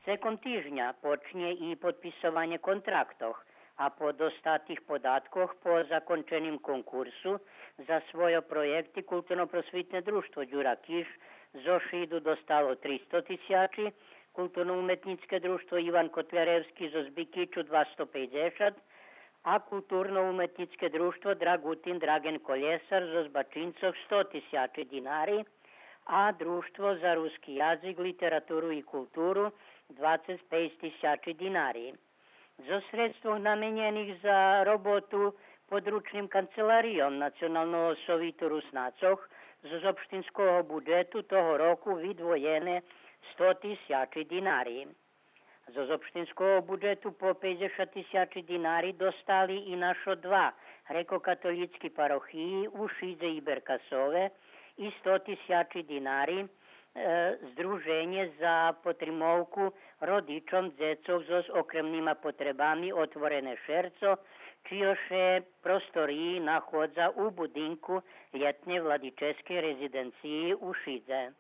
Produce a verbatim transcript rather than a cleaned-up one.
Цеком тижня почнє и подписованє контрактох, а по достатих податкох по законченим конкурсу за свойо проєкти Културно-просвитне дружтво Дюра Киш зоз Шиду достало тристо тисячи, Културно-уметнїцке дружтво Иван Котляревски зоз Бикичу двасто пейдзешат, а Културно-уметнїцке дружтво Драгутин Драген Колєсар зоз Бачинцох сто тисячи динари, а Дружтво за руски язик, литературу и културу двацец пейц тисячи динари. Зоз средствох наменєних за роботу подручним канцеларийом Националного совиту Руснацох зоз општинского буджету того року видвоєне сто тисячи динари. Зоз општинского буджету по пейдзешат тисячи динари достали и нашо два грекокатолїцки парохиї у Шидзе и Беркасове и сто тисячи динари, е, Здруженє за потримовку родичом дзецох зоз окремнима потребами Отворене шерцо, чийо ше просториї находза у будинку лєтней владическей резиденциї у Шидзе.